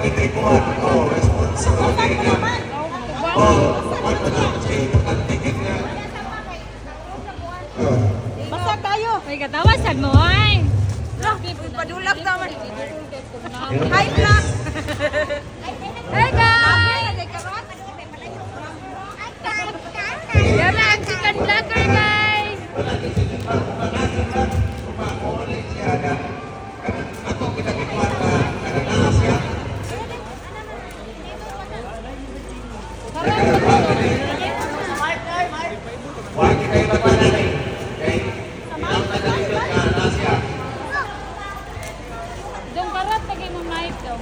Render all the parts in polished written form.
Kita ko responsible kay Oh, importante nga. Oh. Basta tayo. May katawasan mo ay. Padulak naman. Hi, vlog. Hey guys! Yan na ang chicken vlogger, guys! Wag kita ipapanay. Kay na siya. Dong karat pag mo mic dong.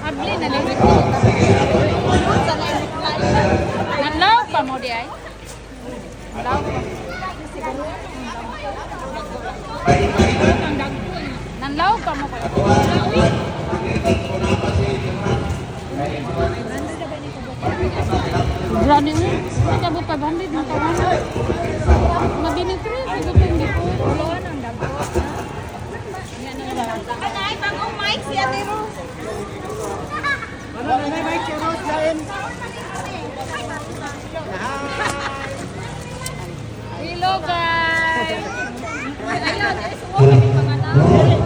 Abli na lang. Nanlaw pa mo di ay? Nanlaw pa. Nanlaw pa mo kayo. Grabe mo. May kabo 500 na kawan. Mabinitri, siguro hindi ko. Anay, bagong mic si Ate Rose. Hello guys!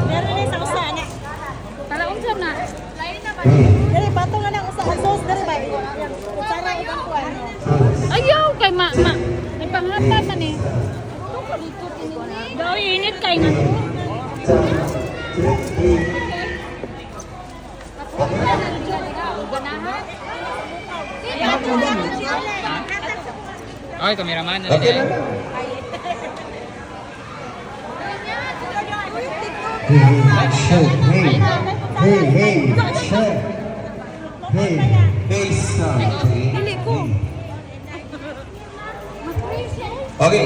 Meron na sa usa na. Tara unsa na? Dere patong na lang usa ang sauce dere ba. Utsara ug ang kuan. Ayaw kay ma ma. May panghata man eh. Daw init kay nga. Ay, kameraman na Okay rin. na lang. Hey, hey, hey, hey, check. Hey, bass sound. Okay.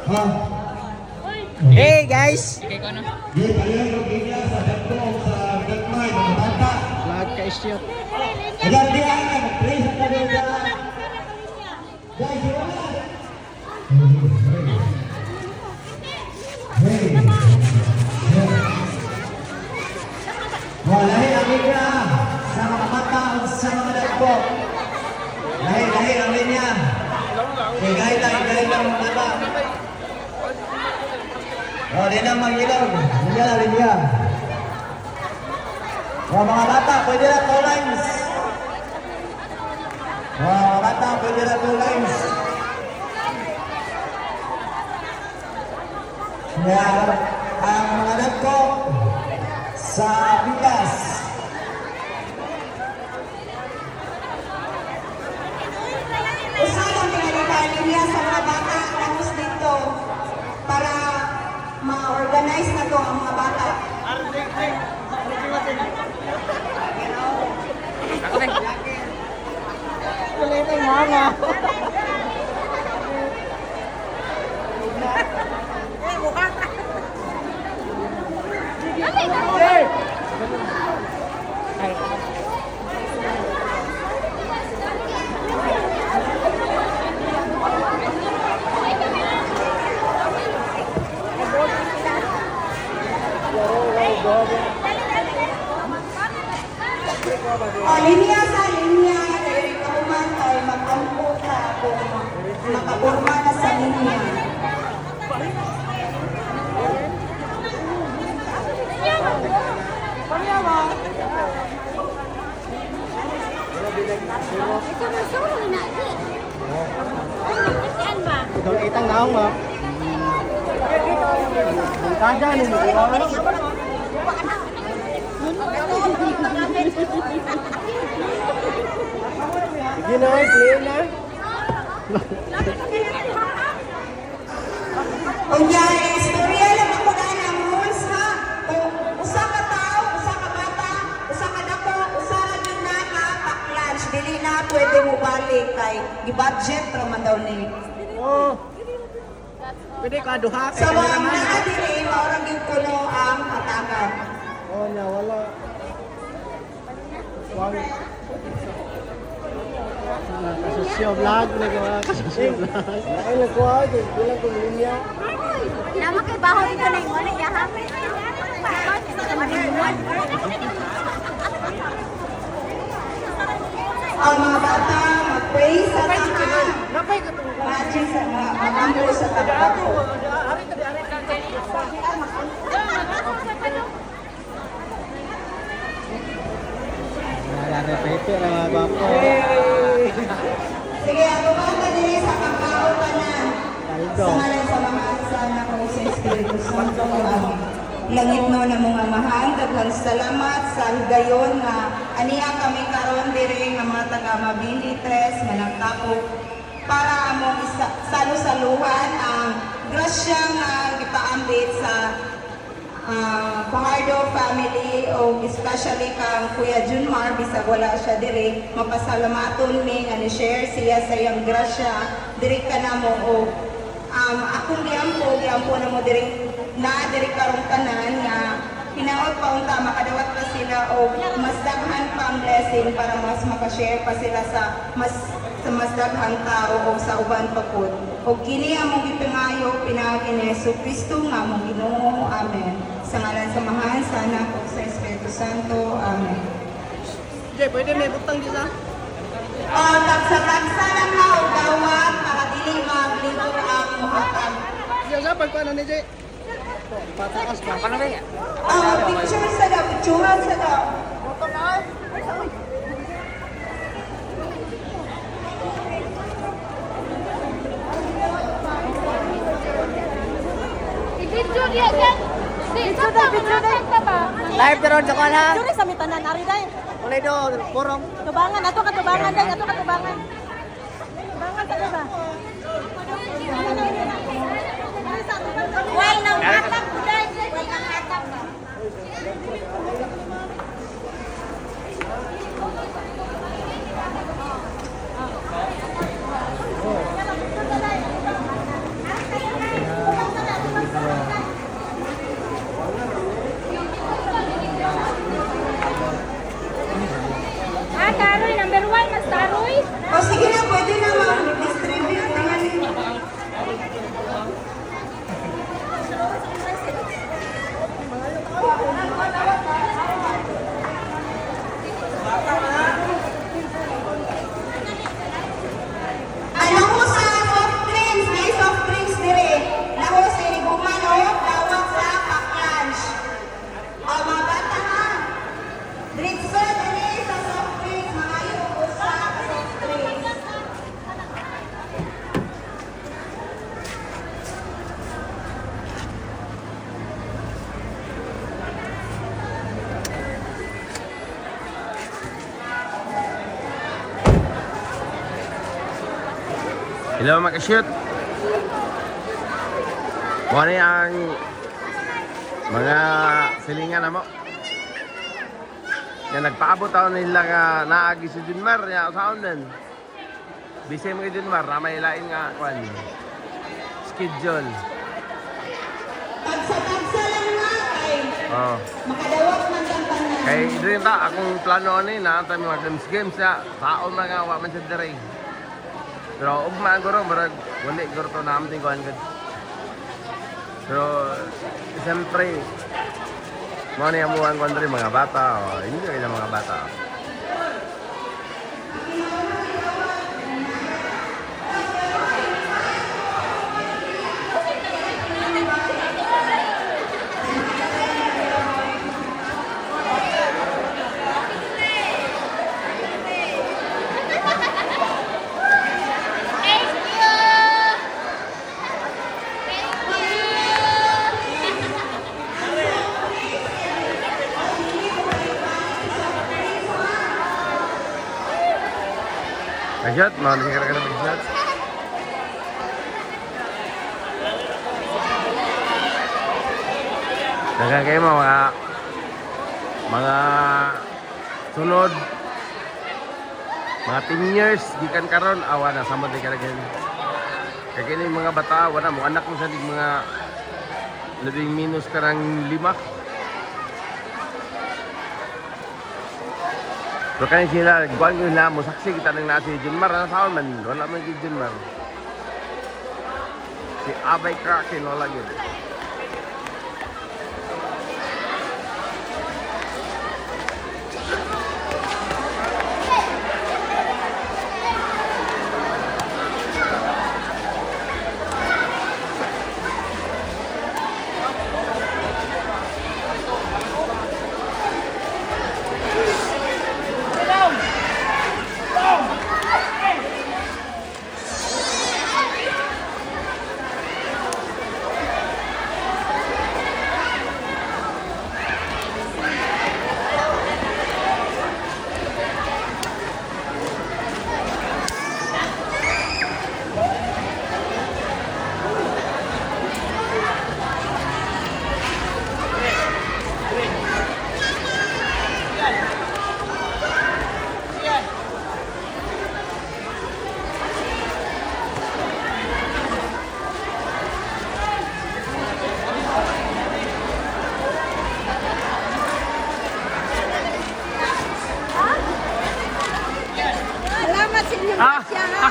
Ha? Hey guys! Okay ko na. Di, palihan ko linya sa dagko sa gagmay, mga bata. Vlog ka isyot. Ayan, di ay, mag-play sa kanila. Guys, yun na. Hey. Wala ang linya sa mga bata o sa mga dagko. Lahi, lahi ang linya. Igay lang, igay lang mga bata. O, di na mag-ilog. Linya na, linya. O, mga bata, pwede na two lines. O, mga bata, pwede na two lines. Yan, ang mga dagko sa bigas. Usa lang pinalitan linya sa mga bata nangos dito para ma-organize na to ang mga bata. O, linya sa linya, kay kauman kay mag-ampo ka kung makapurma na sa linya. Ikaw itang naong ah. Kada ni mo. Sige na, play na. Unya, istorya lang ako na ang rules ha. Kung usa ka tao, usa ka bata, usa ka dako, usa ra gyud na ka pa-clutch, dili na pwede mo balik kay gi-budget ra man daw ni. Oh. Pwede ka duha kay Sa mga kameraman. naa diri, mao ra gyud kuno ang hatagan. Oh, na wala. Kasosyo vlog, nagawa kasosyo vlog. Ay, nagkuha, bilang kong linya. Nama kay baho dito na yung ya ha. Ang mga bata, mag-pray sa tahan. Matching sa mga magambo sa tahan. Narepete na mga gwapo. Sige, ang bata diri sa kakao tanan. Kaldo. Sa ngalan sa mga sa anak o sa Espiritu Santo. Amen. Langit no na mga mahal, daghang salamat sa higayon nga aniya kami karon diri nga mga taga Mabini Tres nga nagtapok para among salo-saluhan ang grasya nga gipaambit sa Fajardo family o especially kang Kuya Junmar bisag wala siya diri, mapasalamaton mi nga ni share siya sa iyang grasya diri kanamo. O akong giampo, giampo na mo diri na diri karong tanan nga hinaot pa unta makadawat pa sila o mas daghan pa ang blessing para mas makashare pa sila sa mas daghang tao o sa uban pa pud. O kini among gipangayo pinaagi ni Hesus Kristo nga among Ginoo. Amen. Sa ngalan sa Amahan, sa Anak ug sa Espiritu Santo. Amen. Jay, pwede may butang di sa? O tagsa-tagsa lang ha og dawat para dili maglingkor ang muhatag. Jay, sa pagpaano ni Jay? Pataas pa. Paano na Picture sa daw, picturean sa daw. I-video niya dyan. Video na, video na. Ba? Live pero sa kuan ha. Duri sa mitanan ari day. Ulay do, porong. Tubangan ato katubangan day, ato katubangan. Tubangan sa ba? Well, nang hatag ko day. Well, nang hatag ba? Ah, taroy. Number 1, mas taroy. O sige na, pwede na mag-distribute. Tingnan niyo. Ano ko sa soft drinks? May soft drinks dire. Naho sa iniguman o dawat sa pack-lunch. O mga bata ha. Dritso dire sa soft drinks. Mangayo og usa ka soft drinks. Hello mga ka-shoot. Mo ni ang mga silingan na mo. Nga nagpaabot ako nila nga naagi si Junmar ya usaon din. Busy mo kay Junmar, na may lain nga kwan. Schedule. Tagsa-tagsa lang ha kay Oh. makadawat man kang tanan. Kay diri ta akong plano ani na ta mga games games ya. Taon na nga wa man sa diri. Pero ugma guro murag wali guro to naman ting kuan gud. Pero siyempre mo ni amo ang kuan diri mga bata, oh, enjoy na mga bata. Thank you! Thank you! Ka-shot, mo ni ka ka shot. Daghang kayo mga mga sunod mga 10 years gikan karon awa na samot ni karagan. Kay kini mga bata wala mo anak mo sa tig mga labing minus karang 5. Pero kani sila, kuan ko sila, musaksi kita nang nasi Junmar, ano saan man, wala man si Junmar. Si Abay Kraken, wala yun. Salamat sa inyong grasya, ha.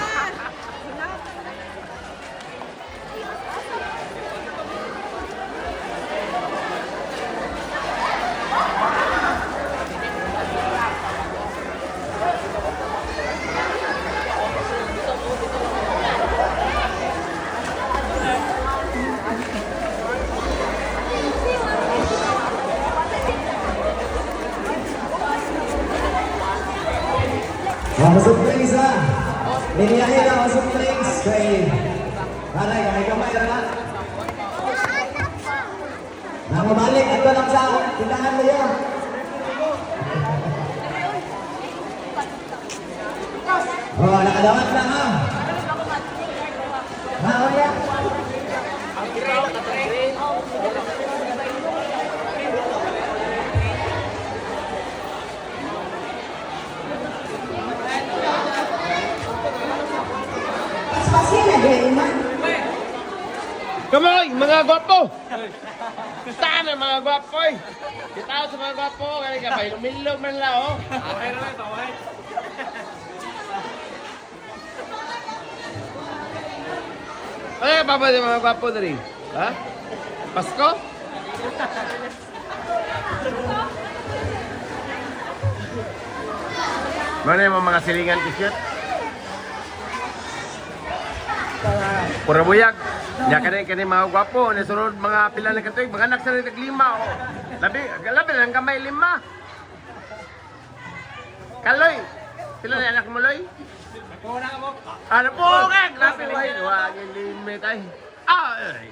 Mga soft drinks ha. Linyahin ang mga soft drinks kay Aray, kamay kamay ra. Namabalik ato lang sa tindahan mo yun. Oh, nakadawat na ha. Ha, oh, ya. Paspasin na dahil man. Come on, mga gwapo! Saan ang mga gwapo eh? Kita sa mga gwapo, kaya ka ba? Lumilo man lang, oh. Okay naman, okay. Ano ka pa ba yung mga gwapo diri? Ha? Pasko? Ano yung mga silingan t-shirt? Pura buyag. Nya kani kani mga gwapo ni sunod mga pila na katuig mga anak sa tag lima oh. Labi labi lang gamay lima. Kaloy. Pila na anak mo loy? Ano po ka? Grabe way. Wa limit ay. Ah. Ay.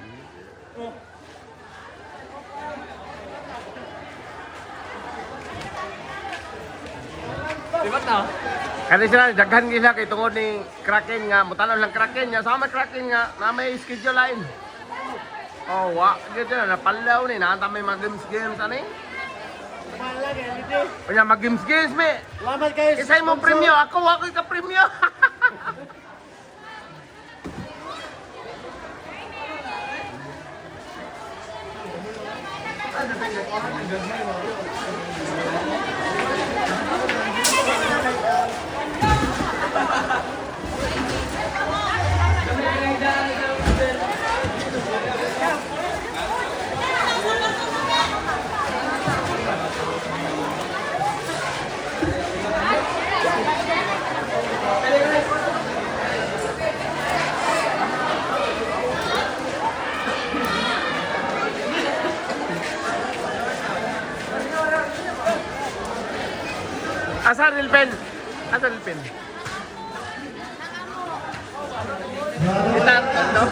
Kani sila daghan gila kay tungod ni Kraken nga mutanaw lang Kraken nga sama Kraken nga na may schedule line. Oh, wa gyud na napalaw ni naa ta may mga games games ani. Unya mag games games me. Salamat kayo. Isay mo premyo, ako wa ko'y ka premyo. Asa rilpen? Asa rilpen? Kita no?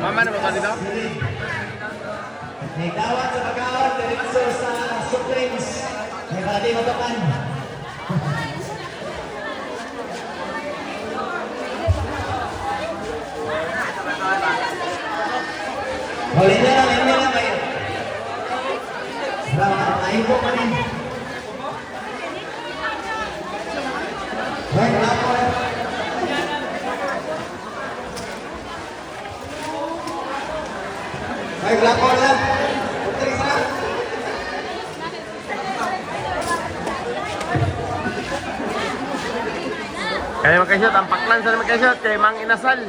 Mama na ba dito? Nagdawat sa pagkaon, diretso sa soft drinks. May para di matapan. Oh, linya lang kayo. Ay po pa rin. Right, wala po eh. Ay, wala po na. Soft drinks na. Kaya makashoot, ang paklan sa makashoot kay Mang Inasal.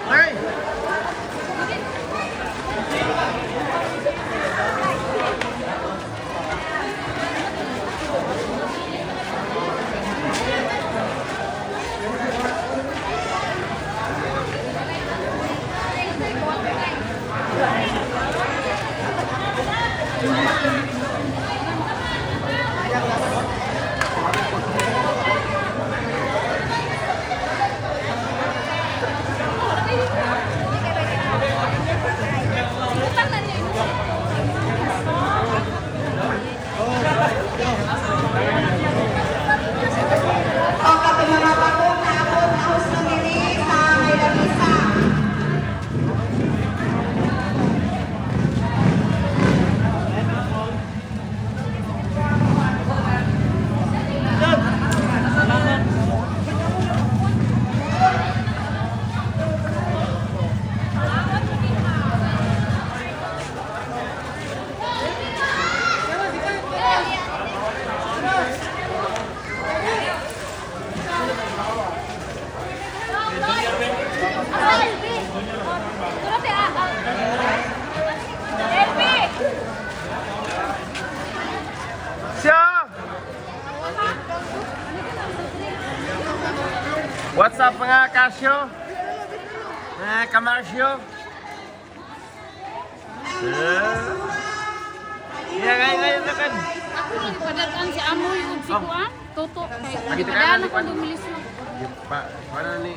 Hey! O katong mga bagong naabot na husto diri sa may lamisa. Siya! What's up, mga Casio? Mga Kamarsyo? Yeah, ngayon, ngayon, ngayon. Ako lang padagan si Amoy ug si Kuan. Toto kay Kita ka na, Padaan ni ako Kuan. dumilis na. Pa, paano ni...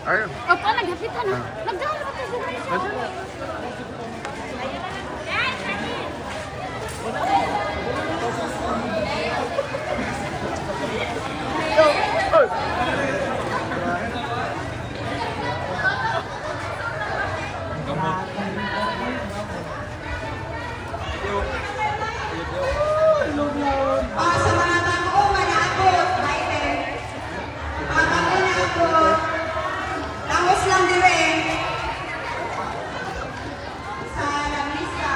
Ayun. O pa naghapitan na. Nagdala ka sa dumilis. O sa mga bago nga naabot, hi there. Mga bago naabot, langos lang dire. Sa lamisa.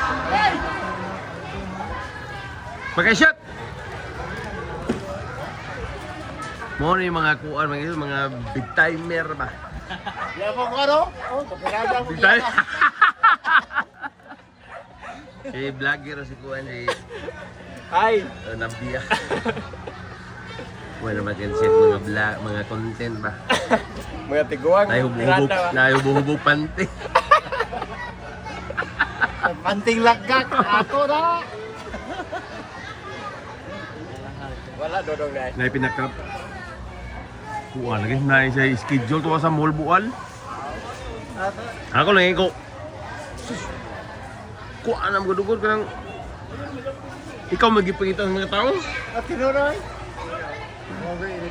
Magka-shot! Mo ni mga kuan, mga mga big timer ba? Yapo ko ano? Oh, kapirada ko. Big timer. Si vlogger si kuan si Hi. Nabia. Wala naman set mga vlog, mga content ba? Mga tiguang. Nay hubo-hubo, nay hubo-hubo panty. Panting laggak. Ako na. Wala dodong dai. Nay pinakap. Kuan lagi nay sa schedule to sa mall bual. Ako lang ko. Sus. Kuan ang gudugod ka ng ikaw magipangita sa mga tao. At tinuroy. Okay, ini